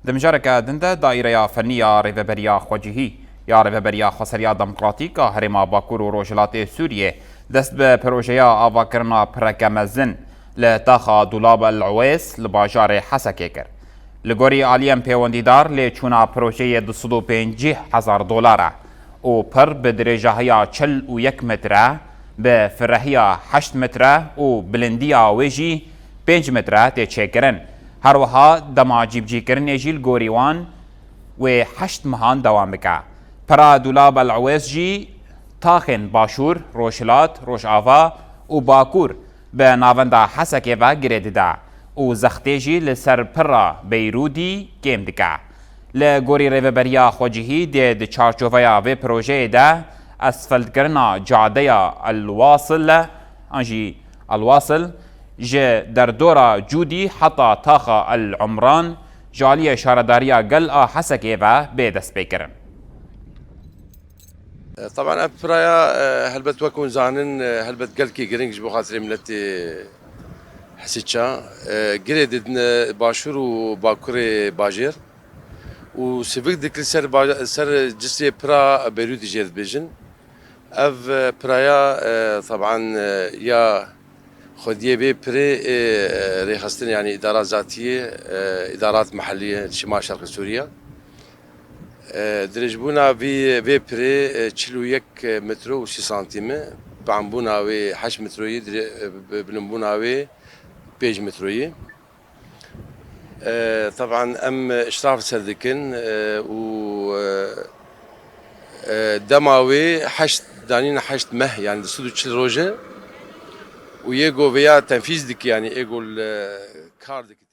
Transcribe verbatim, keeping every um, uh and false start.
Di mijareke din de Daîreya Fennî ya Rêveberiya Xwecihî ya Rêveberiya Xweseriya Demokratîk a Herêma Bakur û Rojhilatê Sûriyê dest bi projeya avakirina pireke mezin li taxa Dulab El Uwês li bajarê Hesekê kir. Li gorî aliyên pêwendîdar, lêçûna projeyê du sed û pêncî hezar dolar e û pir bi dirêjahiya çil û yek metre, bi firehiya heşt metre û bilindiya wê jî pênc metre tê çêkirin. Her wiha dema cîbicîkirinê jî li gorî wan wê heşt mehan dewam bike. Pira Dulab El Uwês jî taxên Başûr, Rojhilat, Rojava û Bakur bi navenda Hesekê ve girê dide û zextê jî li ser pira Beyrûdî kêm dike. Li gorî Rêveberiya Xwecihî dê di çarçoveya vê projeyê de esfeldkirina cadeya El Wasil an jî El Wasil ji derdora Cûdî heta taxa El Umran ji aliyê Şaredariya Gel a Hesekê ve bê destpêkirin. E, Teban ev piraya, e, helbet wek hûn zanin, e, helbet gelkî giring ji bo xatirê miletê Hesîça. E, girê didine başûr û bakurê bajêr û sivik dikil ser ba-, ser cisrê pira Beyrûdî jê dibêjin. Ev, e, piraya, e, teban, e, ya xwediyê vê pirê, e, e, rêxistin, yanî îdara zatiyê, e, îdarat mehelliyê, Şimal Şerqê Sûriye. E, dirêjbûna vî, vê pirê, e, çil û yek metro û sî santîm e. Tebanbûna wê heşt metroyî, dire-, e, bi-, bilinbûna wê pênc metroyî. E, teban em îşraf ser dikin, e, û, e, e, dema wê heşt, danîn heşt meh, yanî du sed û çil roj e. Û yê go vêya tenfîz dike, yanî ê go li kar dike.